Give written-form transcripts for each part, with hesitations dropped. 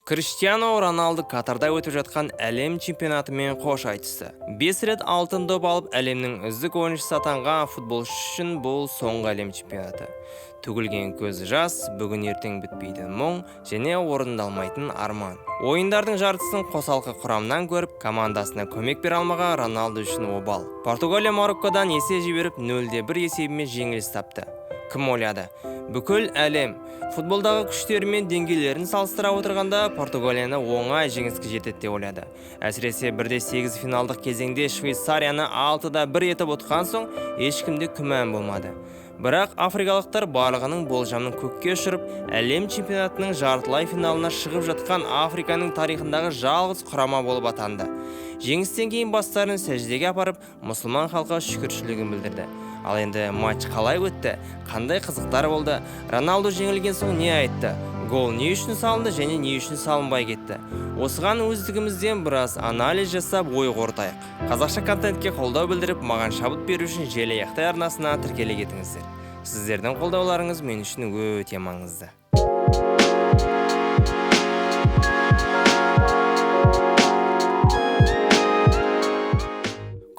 Криштиану Роналду Катарда өтіп жатқан әлем чемпионатымен қош айтысты. 5 рет алтын доп алып, әлемнің үздік ойыншысы атанған футболшы үшін бұл соңғы әлем чемпионаты. Төгілген көз жас, бүгін ертең бітпейтін мұң және орындалмайтын арман. Ойындардың жартысын қосалқы құрамнан көріп, командасына көмек бере алмаған Роналду үшін обал. Португалия Мароккодан есе жіберіп, 0-1 есебімен жеңіліс тапты. Кім ойлады? Бүкіл әлем футболдағы күштері мен деңгейлерін салыстыра отырғанда Португалияны оңай жеңіске жетеді деп ойлады. Әсіресе 1-8 финалдық кезеңде Швейцарияны 6-1 етіп ұтқан соң ешкімде күмән болмады. Бірақ африкалықтар барлығының болжамын көкке ұшырып, әлем чемпионатының жартылай финалына шығып жатқан Африканың тарихындағы жалғыз құрама болып атанды. Жеңістен кейін бастарын сәждеге апарып, мұсылман халқы шүкіршілігін білдірді. Ал енді матч қалай өтті, қандай қызықтар болды, Роналду жеңілген соң не айтты, гол не үшін салынды және не үшін салынбай кетті. Осыған өздігімізден біраз анализ жасап ой қорытайық. Қазақша контентке қолдау білдіріп, маған шабыт беру үшін Желі аяқтай арнасына тіркеле кетіңіздер. Сіздердің қолдауларыңыз мен үшін өте маңызды.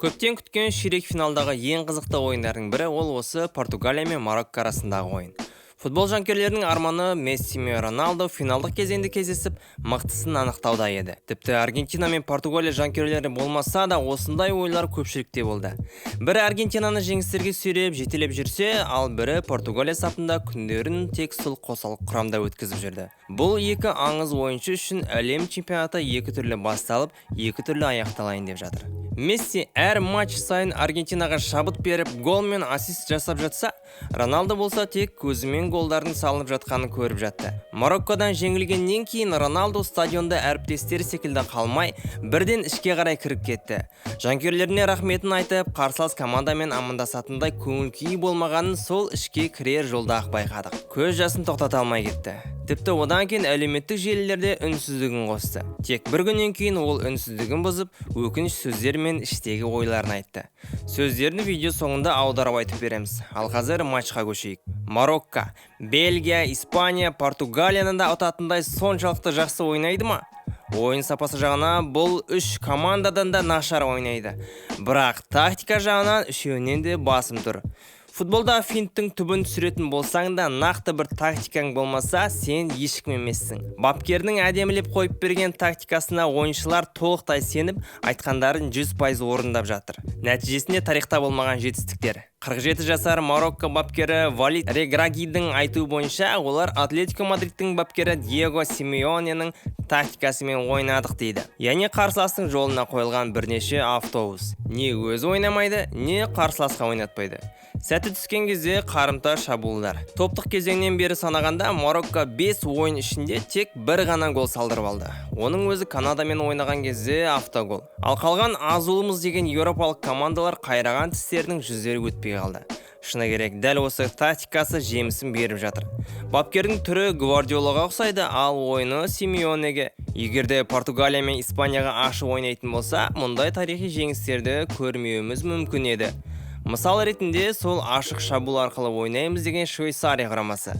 Көптен күткен ширек финалдағы ең қызықты ойындардың бірі ол осы Португалия мен Марокко арасындағы ойын. Футбол жанкүйерлерінің арманы Месси мен Роналду финалдық кезеңде кездесіп, мықтысын анықтауда еді. Тіпті Аргентина мен Португалия жанкүйерлері болмаса да осындай ойлар көпшілікте болды. Бірі Аргентинаны жеңістерге сүйреп, жетелеп жүрсе, ал бірі Португалия сапында күндерін тек сол қосалқы құрамда өткізіп жүрді. Бұл екі аңыз ойыншы үшін әлем чемпионаты екі түрлі басталып, екі түрлі аяқталайын деп жатыр. Месси әр матч сайын Аргентинаға шабыт беріп, гол мен ассист жасап жатса, Роналду болса тек көзімен голдардың салынып жатқанын көріп жатты. Мароккодан жеңілгеннен кейін Роналду стадионда әріптестері секілді қалмай, бірден ішке қарай кіріп кетті. Жанкүйерлеріне рахметін айтып, қарсылас командамен амандасатындай көңіл күйі болмағанын сол ішке кірер жолда-ақ байқадық. Көз жасын тоқтата алмай кетті. Тіпті одан кейін әлеуметтік желілерде үнсіздігін қосты. Тек бір күннен кейін ол үнсіздігін бұзып, өкініш сөздер мен іштегі ойларын айтты. Сөздерін видео соңында аударып айтып береміз. Ал қазір матчқа көшейік. Марокко, Бельгия, Испания, Португалияны да ұтатындай соншалықты жақсы ойнайды ма? Ойын сапасы жағынан бұл үш командадан да нашар ойнайды. Бірақ тактика жағынан үшеуінен де басым тұр. Футболда финттің түбін түсіретін болсаң да, нақты бір тактикаң болмаса, сен ешкім емессің. Бапкердің әдемілеп қойып берген тактикасына ойыншылар толықтай сеніп, айтқандарын 100% орындап жатыр. Нәтижесінде тарихта болмаған жетістіктер. 47 жасар Марокко бапкері Валид Реграгидің айтуы бойынша, олар Атлетико Мадридтің бапкері Диего Симеоненің тактикасымен ойнадық дейді. Яғни қарсыластың жолына қойылған бірнеше автобус. Не өзі ойнамайды, не қарсыласқа ойнатпайды. Сәті түскен кезде қарымта шабуылдар. Топтық кезеңнен бері санағанда Марокко 5 ойын ішінде тек бір ғана гол салдырып алды. Оның өзі Канадамен ойнаған кезде автогол. Ал қалған азулымыз деген еуропалық командалар қайраған тістерінің жүздері өтпей қалды. Шыны керек, дәл осы тактикасы жемісін беріп жатыр. Бапкердің түрі Гвардиолаға ұқсайды, ал ойыны Симеонеге. Егер де Португалия мен Испанияға ашық ойнайтын болса, мұндай тарихи жеңістерді көрмеуіміз мүмкін еді. Мысал ретінде сол ашық шабуыл арқылы ойнаймыз деген Швейцария құрамасы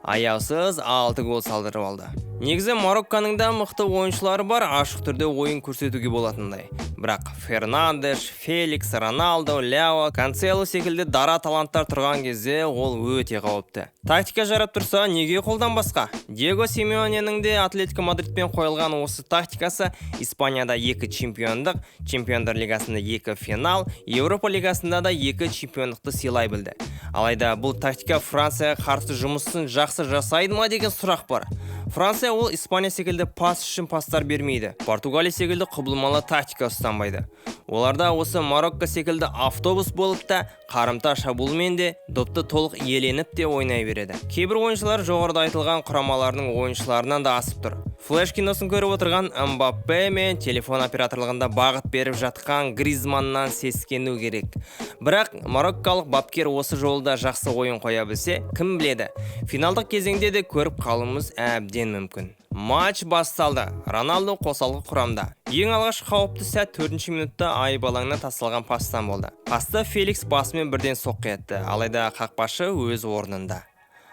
аяусыз 6 гол салдырып алды. Негізі Марокконың да мықты ойыншылары бар, ашық түрде ойын көрсетуге болатындай. Бірақ Фернандеш, Феликс, Роналдо, Ляо, Канцело секілді дара таланттар тұрған кезде ол өте қауіпті. Тактика жарап тұрса, неге қолданбасқа? Диего Симеоненің де Атлетико Мадридпен қойылған осы тактикасы Испанияда 2 чемпиондық, Чемпиондар лигасында 2 финал, Еуропа лигасында да 2 чемпиондықты сыйлай білді. Алайда бұл тактика Францияға қарсы жұмысын жақсы жасайды ма деген сұрақ бар. Франция ол Испания секілді пас үшін пастар бермейді. Португалия секілді құбылмалы тактика ұстанбайды. Оларда осы Марокко секілді автобус болып та, қарымта шабуылмен де, допты толық иеленіп те ойнай береді. Кейбір ойыншылар жоғарыда айтылған құрамалардың ойыншыларынан да асып тұр. Флэш киносын көріп отырған Мбаппе мен телефон операторлығында бағыт беріп жатқан Гризманнан сескену керек. Бірақ мароккалық бапкер осы жолы да жақсы ойын қоя білсе, кім біледі? Финалдық кезеңде де көріп қалуымыз әбден мүмкін. Матч басталды. Роналду қосалқы құрамда. Ең алғаш қауіпті сәт 4-ші минутта айып алаңына тасталған пастан болды. Пасты Феликс басымен бірден соққы етті, алайда қақпашы өз орнында.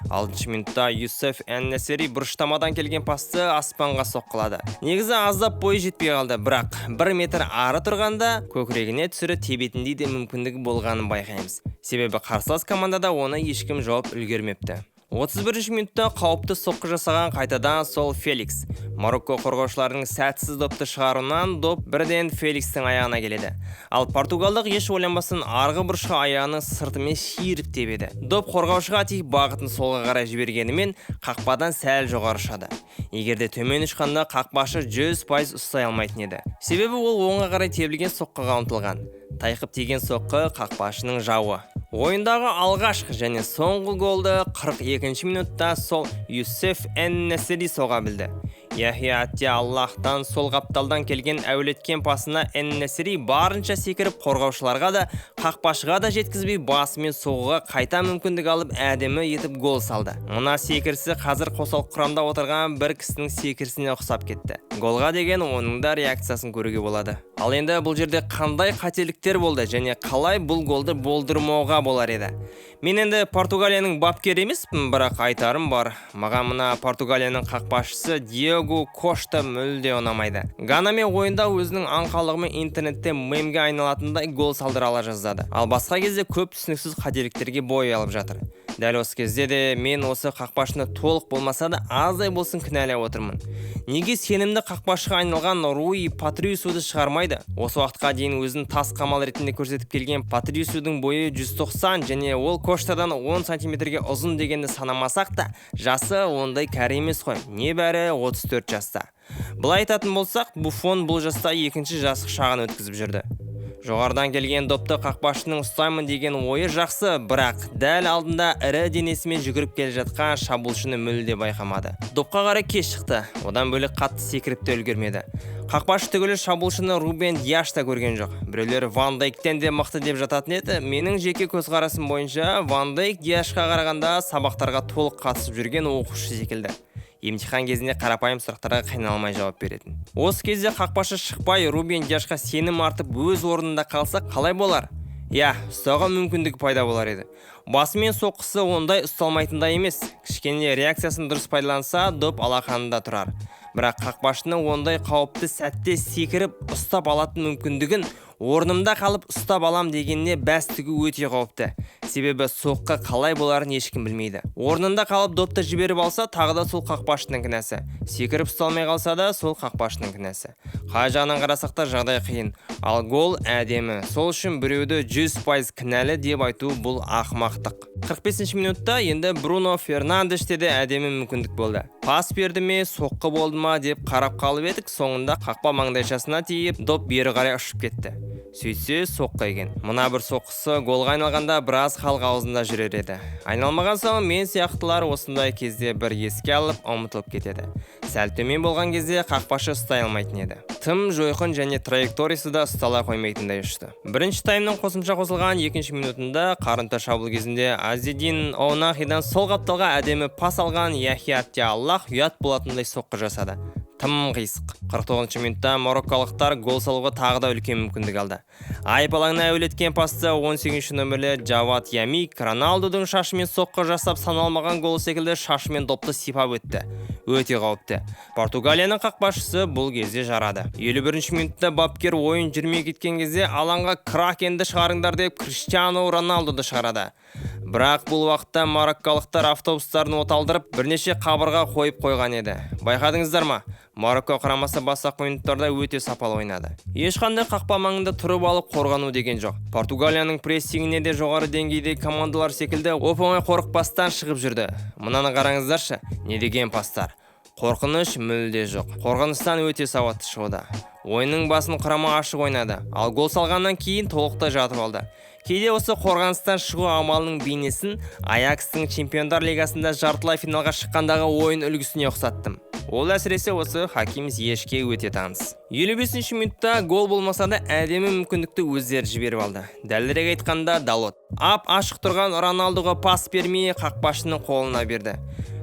6 минутта Юсеф Эн-Несери бұрыштамадан келген пасты аспанға соққылады. Негізі аздап бойы жетпей қалды, бірақ 1 метр ары тұрғанда көкірегіне түсірі тебетіндей де мүмкіндігі болғанын байқаймыз. Себебі қарсылас командада оны ешкім жауып үлгермепті. 31 минутта қауіпті соққы жасаған қайтадан сол Феликс. Марокко қорғаушыларының сәтсіз допты шығаруынан доп бірден Феликстің аяғына келеді. Ал португалдық еш ойланбастан арғы бұрышқа аяғының сыртымен шиіріп тебеді. Доп қорғаушыға тиіп бағытын солға қарай жібергенімен қақпадан сәл жоғары ұшады. Егер де төмен ұшқанда қақпашы 100% ұстай алмайтын еді. Себебі ол оңға қарай тебілген соққыға ұмтылған. Тайқып тиген соққы қақпашының жауы. Ойындағы алғашқы және соңғы голды 42 минутта сол Юсеф Эн-Несери соға білді. Яхия Аттия Аллахтан сол қапталдан келген әулеткен пасына Эн-Несери барынша секіріп қорғаушыларға да, қақпашыға да жеткізбей басымен соғуға қайта мүмкіндік алып әдемі етіп гол салды. Мына секірісі қазір қосалқы құрамда отырған бір кісінің секірісіне ұқсап кетті. Голға деген оның да реакциясын көруге болады. Ал енді бұл жерде қандай қателіктер болды және қалай бұл голды болдырмауға болар еді? Мен енді Португалияның бапкері емеспін, бірақ айтарым бар. Маған мына Португалияның қақпашысы Диего Кошта мүлде ұнамайды. Ганамен ойында өзінің аңқаулығымен интернетте мемге айналатындай гол салдыра ала жаздады. Ал басқа кезде көп түсініксіз қателіктерге бой алып жатыр. Дәл осы кезде де мен осы қақпашыны толық болмаса да аздай болсын кінәлап отырмын. Неге сенімді қақпашыға айналған Руи Патрисуды шығармайды? Осы уақытқа дейін өзін тас қамал ретінде көрсетіп келген Патрисудың бойы 190 және ол Коштадан 10 сантиметрге ұзын дегенді санамасақ та, жасы ондай кәрі емес қой, небәрі 34 жаста. Былай айтатын болсақ, Буффон бұл жаста екінші жастық шағын өткізіп жүрді. Жоғарыдан келген допты қақпашының ұстаймын деген ойы жақсы, бірақ дәл алдында ірі денесімен жүгіріп келе жатқан шабуылшыны мүлде байқамады. Допқа қарай кеш шықты, одан бөлек қатты секіріп те үлгермеді. Қақпашы түгілі шабуылшыны Рубен Диаш та көрген жоқ. Біреулер Ван Дейктен де мықты деп жататын еді. Менің жеке көзқарасым бойынша Ван Дейк Диашқа қарағанда сабақтарға толық қатысып жүрген оқушы секілді. Емтихан кезінде қарапайым сұрақтарға қиналмай жауап беретін. Осы кезде қақпашы шықпай Рубен Диашқа сенім артып өз орнында қалса қалай болар? Иә, ұстауға мүмкіндік пайда болар еді. Басымен соққысы ондай ұсталмайтындай емес. Кішкене реакциясын дұрыс пайдаланса, доп алақанында тұрар. Бірақ қақпашының ондай қауіпті сәтте секіріп ұстап алатын мүмкіндігін орнымда қалып ұстап алам дегеніне бәс тігу өте қауіпті. Себебі соққы қалай боларын ешкім білмейді. Орнында қалып допты жіберіп алса, тағы да сол қақпашының кінәсі. Секіріп ұсталмай қалса да сол қақпашының кінәсі. Қай жағынан қарасақ та жағдай қиын. Ал гол әдемі. Сол үшін біреуді 100% кінәлі деп айту бұл ақымақтық. 45 минутта енді Бруно Фернандеште де әдемі мүмкіндік болды. Пас берді ме, соққы болды ма деп қарап қалып едік, соңында қақпа маңдайшасына тиіп, доп бері қарай ұшып кетті. Сөйтсе соққы екен. Мына бір соққысы голға айналғанда біраз халық аузында жүрер еді. Айналмаған соң мен сияқтылар осындай кезде бір еске алып ұмытылып кетеді. Сәл төмен болған кезде қақпашы ұстай алмайтын еді. Тым жойқын және траекториясы да ұстала қоймайтындай ұшты. Бірінші таймның қосымша қосылған екінші минутында қарымта шабуыл кезінде Азедин Оунахидан сол қапталға әдемі пас алған Яхия Аттия Аллах ұят болатындай соққы жасады. Тым қисық. 49 минутта марокколықтар гол салуға тағы да үлкен мүмкіндік алды. Айып алаңына әуелеткен пасты 18 нөмірлі Джават Ямик Роналдудың шашымен соққы жасап саналмаған гол секілді шашымен допты сипап өтті. Өте қауіпті. Португалияның қақпашысы бұл кезде жарады. 51 минутта бапкер ойын жүрмей кеткен кезде алаңға Кракенді шығарыңдар деп Криштиану Роналдуды шығарады. Бірақ бұл уақытта марокколықтар автобустарын оталдырып, бірнеше қабырға қойып қойған еді. Байқадыңыздар ма? Марокко құрамасы бастапқы минуттарда өте сапалы ойнады. Ешқандай қақпа маңында тұрып алып қорғану деген жоқ. Португалияның прессингіне де жоғары деңгейдегі командалар секілді оп-оңай қорықпастан шығып жүрді. Мынаны қараңыздаршы, не деген пастар. Қорқыныш мүлде жоқ. Қорғаныстан өте сауатты шығуда. Ойынның басын құрама ашық ойнады. Ал гол салғаннан кейін толықтай жатып алды. Кейде осы қорғаныстан шығу амалының бейнесін Аякстың Чемпиондар лигасында жартылай финалға шыққандағы ойын үлгісіне ұқсаттым. Ол әсіресе осы Хаким Зиешке өте таныс. 55 минутта гол болмаса да әдемі мүмкіндікті өздері жіберіп алды. Дәлірек айтқанда Далот. Ап ашық тұрған Роналдуға пас бермей қақпашының қолына берді.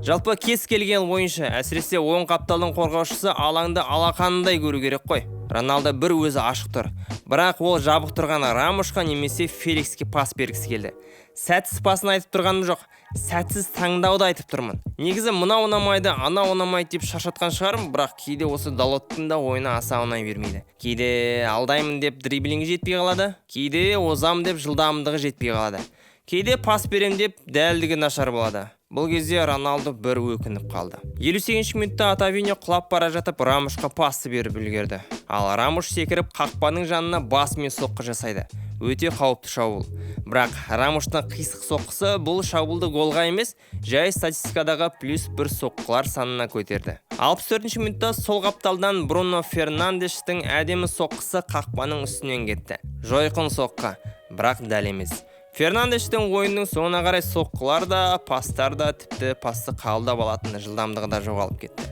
Жалпы кез келген ойыншы, әсіресе оң қапталдың қорғаушысы алаңды алақанындай көру керек қой. Роналдо бір өзі ашық тұр. Бірақ ол жабық тұрған Рамушқа немесе Феликске пас бергісі келді. Сәтсіз пасын айтып тұрғаным жоқ. Сәтсіз таңдауды айтып тұрмын. Негізі мынау ұнамайды, анау ұнамайды деп шаршатқан шығармын, бірақ кейде осы Далоттың да ойыны аса ұнай бермейді. Кейде алдаймын деп дриблингі жетпей қалады, кейде озам деп жылдамдығы жетпей қалады. Кейде пас берем деп дәлдігі нашар болады. Бұл кезде Роналду бір өкініп қалды. 58 минутта Отавиньо құлап бара жатып Рамушқа пасты беріп үлгерді. Ал Рамуш секіріп қақпаның жанына басымен соққы жасайды. Өте қауіпті шабуыл. Бірақ Рамуштың қисық соққысы бұл шабуылды голға емес, жай статистикадағы плюс бір соққылар санына көтерді. 64 минутта сол қапталдан Бруно Фернандештің әдемі соққысы қақпаның үстінен кетті. Жойқын соққы, бірақ дәл емес. Фернандештің ойынның соңына қарай соққылар да, пастар да, тіпті пасты қабылдап алатын жылдамдығы да жоғалып кетті.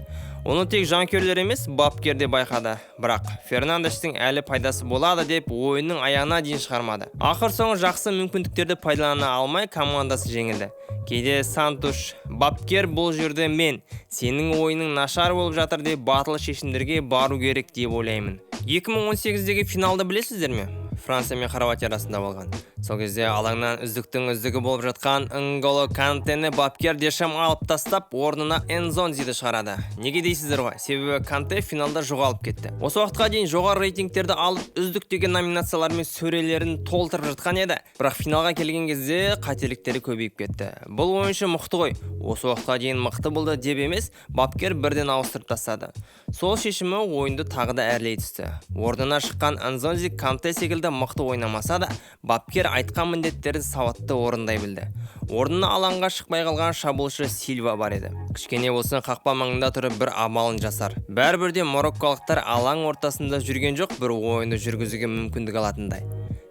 Оны тек жанкүйерлер емес, бапкер де байқады. Бірақ Фернандештің әлі пайдасы болады деп ойынның аяғына дейін шығармады. Ақыр соңы жақсы мүмкіндіктерді пайдалана алмай командасы жеңілді. Кейде Сантуш, бапкер бұл жерде мен, сенің ойының нашар болып жатыр деп батыл шешімдерге бару керек деп ойлаймын. 2018-дегі финалды білесіздер ме? Франция мен Хорватия арасында болған. Сол кезде алаңнан үздіктің үздігі болып жатқан Нголо Кантені бапкер Дешам алып тастап, орнына Энзонзиді шығарады. Неге дейсіздер ғой? Себебі Канте финалда жоғалып кетті. Осы уақытқа дейін жоғары рейтингтерді алып, үздік деген номинациялармен сөрелерін толтырып жатқан еді. Бірақ финалға келген кезде қателіктері көбейіп кетті. Бұл ойыншы мықты ғой. Осы уақытқа дейін мықты болды деп емес, бапкер бірден ауыстырып тастады. Сол шешімі ойынды тағы да әрлей түсті. Орнына шыққан Энзонзи Канте секілді мықты ойнамаса да, бапкер айтқан міндеттерін сауатты орындай білді. Орнына алаңға шықпай қалған шабуылшы Сильва бар еді. Кішкене болсын қақпа маңында тұрып бір амалын жасар. Бәрібір де марокколықтар алаң ортасында жүрген жоқ, бір ойынды жүргізуге мүмкіндік алатындай.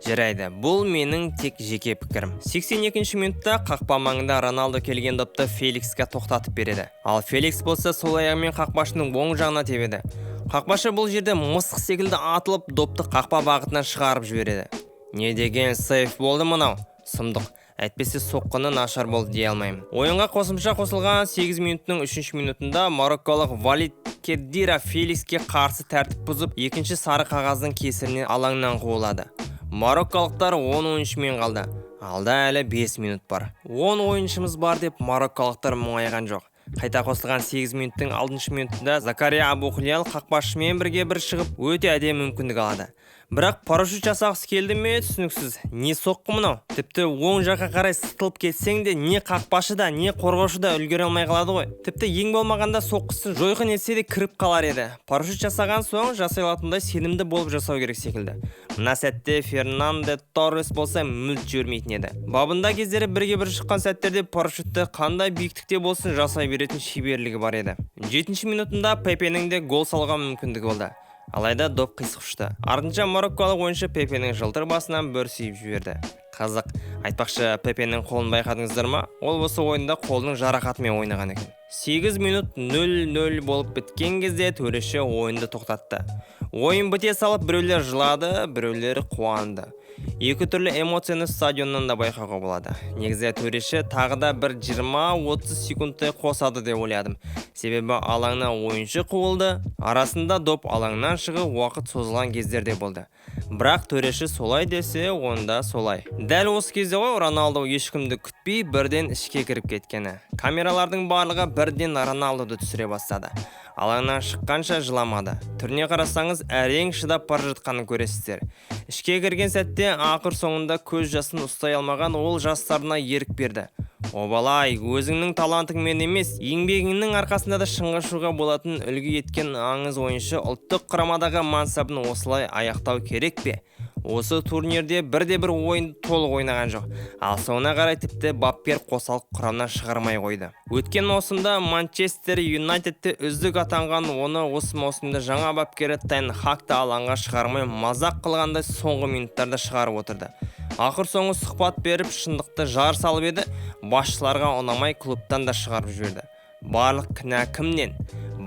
Жарайды, бұл менің тек жеке пікірім. 82 минутта қақпа маңында Роналдо келген допты Феликске тоқтатып береді. Ал Феликс болса сол аяғымен қақпашының оң жағына тебеді. Қақпашы бұл жерде мысық секілді атылып, допты қақпа бағытынан шығарып жібереді. Не деген сейф болды мынау? Сұмдық. Әйтпесе соққыны нашар болды дей алмаймын. Ойынға қосымша қосылған 8 минуттың 3 минутында марокколық Валид Кеддира Феликске қарсы тәртіп бұзып, екінші сары қағаздың кесірінен алаңнан қуылады. Марокколықтар 10 ойыншымен қалды. Алда әлі 5 минут бар. 10 ойыншымыз бар деп марокколықтар мұңайған жоқ. Қайта қосылған 8 минуттың 6 минутында Закария Абухлиял қақпашымен бірге бір шығып, өте әдемі мүмкіндік алады. Бірақ парашют жасағысы келді ме, түсініксіз. Не соққы мынау? Тіпті оң жаққа қарай сытылып кетсең де, не қақпашы да, не қорғаушы да үлгере алмай қалады ғой. Тіпті ең болмағанда соққысын жойқын етсе де кіріп қалар еді. Парашют жасаған соң жасай алатындай сенімді болып жасау керек секілді. Мына сәтте Фернандо Торрес болса мүлт жібермейтін еді. Бабында кездері бірге бір шыққан сәттерде парашютті қандай биіктікте болсын жасай беретін шеберлігі бар еді. 7 минутында Пепенің де гол салуға мүмкіндігі болды. Алайда доп қисық ұшты. Артынша марокколық ойыншы Пепенің жылтыр басынан бір сүйіп жіберді. Қызық. Айтпақшы, Пепенің қолын байқадыңыздар ма? Ол осы ойында қолының жарақатымен ойнаған екен. 8 минут 0-0 болып біткен кезде төреші ойынды тоқтатты. Ойын біте салып біреулер жылады, біреулер қуанды. Екі түрлі эмоцияны стадионнан да байқауға болады. Негізі төреші тағы да бір 20-30 секундтай қосады деп ойладым. Себебі алаңнан ойыншы қуылды, арасында доп алаңнан шығып уақыт созылған кездер де болды. Бірақ төреші солай десе, онда солай. Дәл осы кезде ғой Роналдо ешкімді күтпей бірден ішке кіріп кеткені. Камералардың барлығы бірден Роналдоды түсіре бастады. Алаңнан шыққанша жыламады. Түріне қарасаңыз, әрең шыдап бара жатқанын көресіздер. Ішке кірген сәтте ақыр соңында көз жасын ұстай алмаған ол жастарына ерік берді. Обалай, өзіңнің талантыңмен емес, еңбегіңнің арқасында да шыңға шығуға болатын үлгі еткен аңыз ойыншы ұлттық құрамадағы мансабын осылай аяқтау керек пе? Осы турнирде бірде-бір ойын толық ойнаған жоқ. Ал соңына қарай тіпті бапкер қосалқы құрамнан шығармай қойды. Өткен маусымда Манчестер Юнайтедте үздік атанған оны осы маусымда жаңа бапкері Тен Хагты алаңға шығармай мазақ қылғандай соңғы минуттарда шығарып отырды. Ақыр соңы сұхбат беріп шындықты жар салып еді, басшыларға ұнамай клубтан да шығарып жіберді. Барлық кінә кімнен?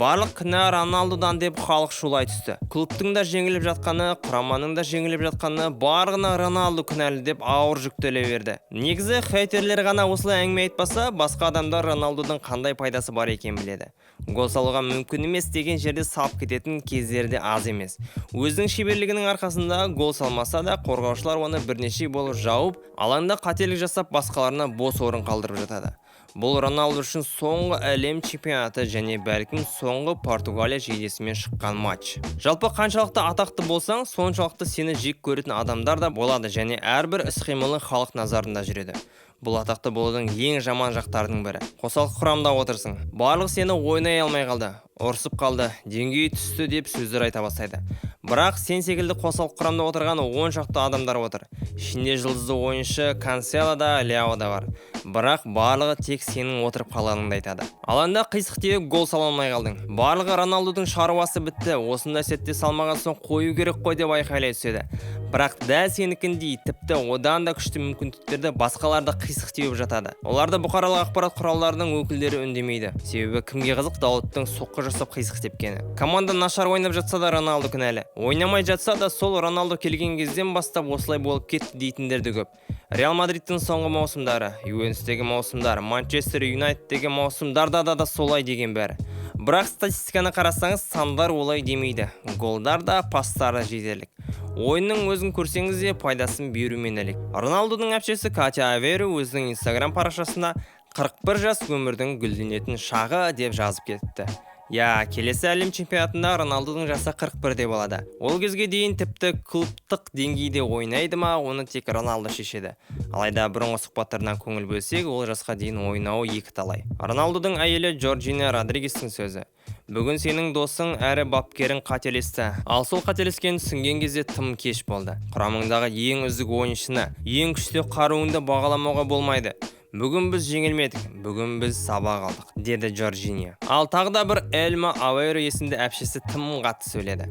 Барлық кінә Роналдодан деп халық шулай түсті. Клубтың да жеңіліп жатқаны, құраманың да жеңіліп жатқаны, барлығына Роналдо кінәлі деп ауыр жүктеле берді. Негізі хейтерлер ғана осылай әңгіме айтпаса, басқа адамдар Роналдодан қандай пайдасы бар екенін біледі. Гол салуға мүмкін емес деген жерде салып кететін кездері де аз емес. Өзінің шеберлігінің арқасында гол салмаса да, қорғаушылар оны бірнеше болып жауып, алаңда қателік жасап басқаларына бос орын қалдырып жатады. Бұл Роналду үшін соңғы әлем чемпионаты және бәлкім соңғы Португалия жейдесімен шыққан матч. Жалпы, қаншалықты атақты болсаң, соншалықты сені жек көретін адамдар да болады және әрбір іс-қимылың халық назарында жүреді. Бұл атақты болудың ең жаман жақтарының бірі. Қосалқы құрамда отырсың. Барлық сені ойнай алмай қалды, ұрсып қалды, деңгейі түсті деп сөздер айта бастайды. Бірақ сен секілді қосалқы құрамда отырған 10 шақты адамдар отыр. Ішінде жұлдызды ойыншы Кансело да, Ляо да бар. Бірақ барлығы тек сенің отырып қалғаныңды айтады. Алаңда қисық теуіп гол сала алмай қалдың. Барлығы «Роналдудың шаруасы бітті, осындай сәтте салмаған соң қою керек қой» деп айқайлай түседі. Бірақ дәл сенікіндей, тіпті одан да күшті мүмкіндіктерді басқалар да қисық теуіп жатады. Оларды бұқаралық ақпарат құралдарының өкілдері үндемейді. Себебі кімге қызық Дауыттың соққы жасап қисық тепкені? Команда нашар ойнап жатса да, Роналду кінәлі. Ойнамай жатса да, сол Роналду келген кезден бастап осылай болып кетті дейтіндер де көп. Реал Мадридтің соңғы маусымдары, Ювентустегі маусымдар, Манчестер Юнайтедтегі маусымдарда да солай деген бәрі. Бірақ статистиканы қарасаңыз, сандар олай демейді. Голдар да, пастар да жетерлік. Ойынның өзін көрсеңіз де, пайдасын берумен әлек. Роналдудың әпшесі Катя Аверу өзінің Инстаграм парақшасында «41 жас өмірдің гүлденетін шағы» деп жазып кетіпті. Иә, келесі әлем чемпионатында Роналдудың жасы 41-де болады. Ол кезге дейін тіпті клубтық деңгейде ойнайды ма, оны тек Роналду шешеді. Алайда бұрынғы сұхбаттарынан көңіл бөлсек, ол жасқа дейін ойнауы екі талай. Роналдудың әйелі Джорджина Родригестің сөзі: «Бүгін сенің досың әрі бапкерің қателесті. Ал сол қателескенін түсінген кезде тым кеш болды. Құрамыңдағы ең үздік ойыншыны, ең күшті қаруыңды бағаламауға болмайды. Бүгін біз жеңілмедік, бүгін біз сабақ алдық», – деді Джорджиния. Ал тағы да бір Эльма Авейро есімді әпшесі тым қатты сөйледі.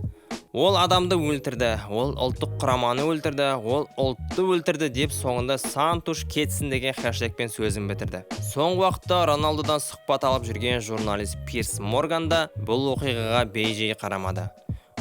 «Ол адамды өлтірді, ол ұлттық құраманы өлтірді, ол ұлтты өлтірді» деп, соңында «Сантуш кетсін» деген хэштегпен сөзін бітірді. Соңғы уақытта Роналдудан сұхбат алып жүрген журналист Пирс Морган да бұл оқиғаға бей-жай қарамады.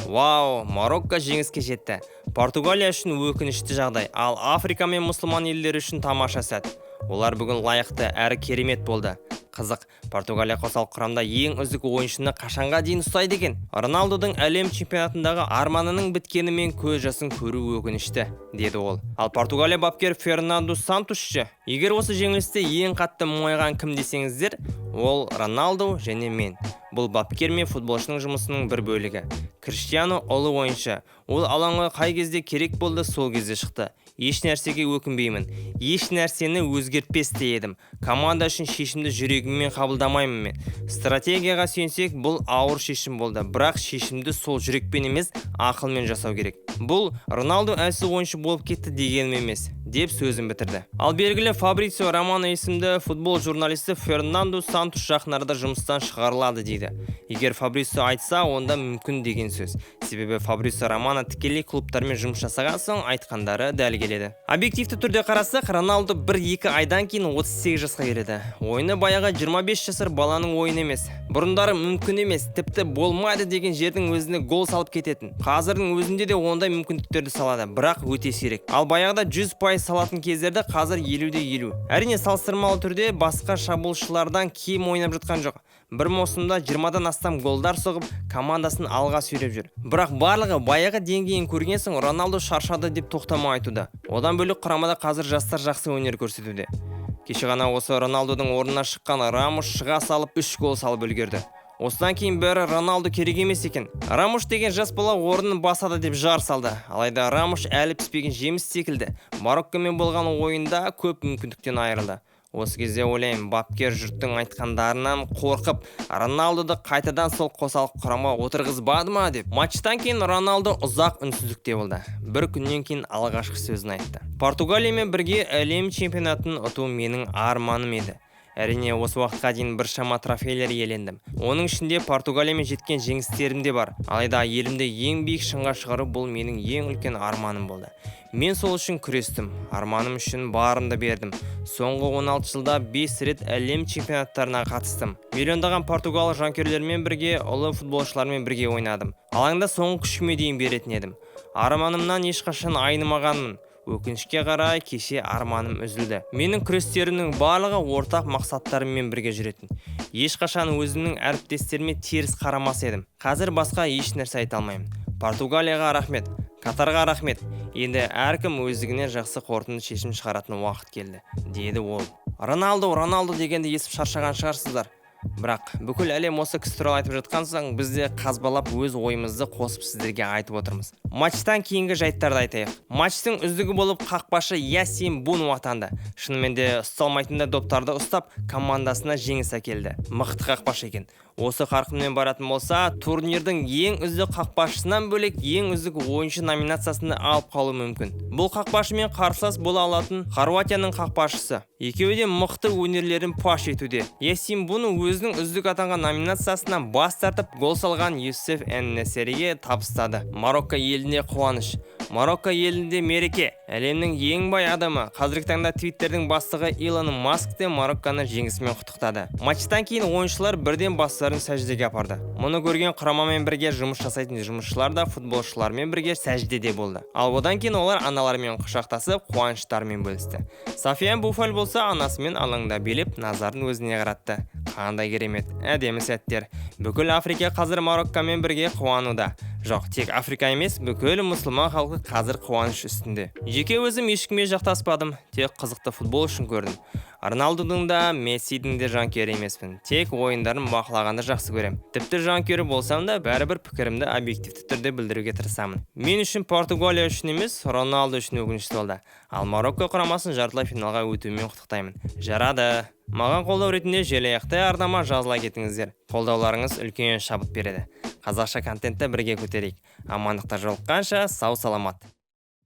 «Вау, Марокко жеңіске жетті. Португалия үшін өкінішті жағдай, ал Африка мен мұсылман елдері үшін тамаша сәт. Олар бүгін лайықты әрі керемет болды. Қызық, Португалия қосалқы құрамда ең үздік ойыншыны қашанға дейін ұстайды екен? Роналдудың әлем чемпионатындағы арманының біткені мен көз жасын көру өкінішті», – деді ол. Ал Португалия бапкер Фернанду Сантуш ше? «Егер осы жеңілісте ең қатты мұңайған кім десеңіздер, ол Роналду және мен. Бұл бапкер мен футболшының жұмысының бір бөлігі. Криштиану ұлы ойыншы. Ол алаңға қай кезде керек болды, сол кезде шықты. Еш нәрсеге өкінбеймін. Еш нәрсені өзгертпес те едім. Команда үшін шешімді жүрегіммен қабылдамаймын мен. Стратегияға сүйенсек, бұл ауыр шешім болды. Бірақ шешімді сол жүрекпен емес, ақылмен жасау керек. Бұл Роналду әлсіз ойыншы болып кетті дегенім емес», – деп сөзін бітірді. Ал белгілі Фабрицио Романо есімді футбол журналисті Фернандо Сантуш жақын арада жұмыстан шығарылады дейді. Егер Фабрицио айтса, онда мүмкін деген сөз. Себебі Фабрицио Романо тікелей клубтармен жұмыс жасаған соң, айтқандары дәл келеді. Объективті түрде қарасақ, Роналду 1-2 айдан кейін 38 жасқа келеді. Ойыны баяғы 25 жасар баланың ойыны емес. Бұрындары мүмкін емес, тіпті болмайды деген жердің өзіне гол салып кететін. Қазірдің өзінде де ондай мүмкіндіктерді салады, бірақ өте сирек. Ал баяғыда 100% салатын кездерді қазір 50-де 50. Әрине, салыстырмалы түрде басқа шабуылшылардан кем ойнап жатқан жоқ. Бір маусымда 20-дан астам голдар соғып, командасын алға сүйреп жүр. Бірақ барлығы баяғы деңгейін көрген соң Роналду шаршады деп тоқтамай айтуда. Одан бөлек, құрамада қазір жастар жақсы өнер көрсетуде. Кеше ғана осы Роналдудың орнына шыққан Рамуш шыға салып 3 гол салып үлгерді. Осыдан кейін бәрі Роналду керек емес екен, Рамуш деген жас бала орнын басады деп жар салды. Алайда Рамуш әлі піспеген жеміс секілді. Мароккомен болған ойында көп мүмкіндіктен айырылды. Осы кезде ойлаймын, бапкер жұрттың айтқандарынан қорқып, Роналдуды қайтадан сол қосалқы құрамға отырғызбады ма деп. Матчтан кейін Роналду ұзақ үнсіздікте болды. Бір күннен кейін алғашқы сөзін айтты: «Португалиямен бірге әлем чемпионатын ұту менің арманым еді. Әрине, осы уақытқа дейін біршама трофейлер иелендім. Оның ішінде Португалиямен жеткен жеңістерім де бар. Алайда елімді ең биік шыңға шығару – бұл менің ең үлкен арманым болды. Мен сол үшін күрестім, арманым үшін барымды бердім. Соңғы 16 жылда 5 рет әлем чемпионаттарына қатыстым. Миллиондаған португал жанкүйерлерімен бірге, ұлы футболшылармен бірге ойнадым. Алаңда соңғы күшіме дейін беретін едім. Арманымнан ешқашан айнымағанмын. Өкінішке қарай, кеше арманым үзілді. Менің күрестерімнің барлығы ортақ мақсаттарыммен бірге жүретін. Ешқашан өзімнің әріптестеріме теріс қарамас едім. Қазір басқа еш нәрсе айта алмаймын. Португалияға рахмет, Катарға рахмет. Енді әркім өздігінен жақсы қорытынды шешім шығаратын уақыт келді», – деді ол. Роналду, Роналду дегенді естіп шаршаған шығарсыздар. Бірақ бүкіл әлем осы кісі туралы айтып жатқан соң, біз де қазбалап, өз ойымызды қосып, сіздерге айтып отырмыз. Матчтан кейінгі жайттарды айтайық. Матчтың үздігі болып қақпашы Ясин Буну атанды. Шынымен де ұсталмайтын доптарды ұстап, командасына жеңіс әкелді. Мықты қақпашы екен. Осы қарқынмен баратын болса, турнирдің ең үздік қақпашысынан бөлек, ең үздік ойыншы номинациясында алып қалуы мүмкін. Бұл қақпашымен қарсылас бола алатын Хорватияның қақпашысы. Екеуі де мықты өнерлерін паш етуде. Ясин Буну өзінің үздік атанған номинациясынан бас тартып, гол салған Юсеф Эн-Несериге табыстады. Марокко еліне қуаныш, Марокко елінде мереке. Әлемнің ең бай адамы, қазіргі таңда Твиттердің бастығы Илон Маск те Марокконы жеңісімен құттықтады. Матчтан кейін ойыншылар бірден бастарын сәждеге апарды. Мұны көрген құрамамен бірге жұмыс жасайтын жұмысшылар да футболшылармен бірге сәждеде болды. Ал одан кейін олар аналарымен құшақтасып, қуаныштарымен бөлісті. Софиян Буфаль болса, анасымен алаңда билеп, назарын өзіне қаратты. Қандай керемет, әдемі сәттер! Бүкіл Африка қазір Мароккомен бірге қуануда. Жоқ, тек Африка емес, бүкіл мұсылман халқы қазір қуаныш үстінде. Жеке өзім ешкімге жақтаспадым, тек қызықты футбол үшін көрдім. Роналдудың да, Мессидің де жанкүйері емеспін, тек ойындарын бақылағанды жақсы көрем. Тіпті жанкүйері болсам да, бәрібір пікірімді объективті түрде білдіруге тырысамын. Мен үшін, Португалия үшін емес, Роналду үшін өкінішті болды. Ал Марокко құрамасын жартылай финалға өтуімен құттықтаймын. Жарады, маған қолдау ретінде желаяқтай арнама жазыла кетіңіздер. Қолдауларыңыз үлкен шабыт береді. Қазақша контентті бірге көтерейік. Амандықта жолыққанша, сау саламат.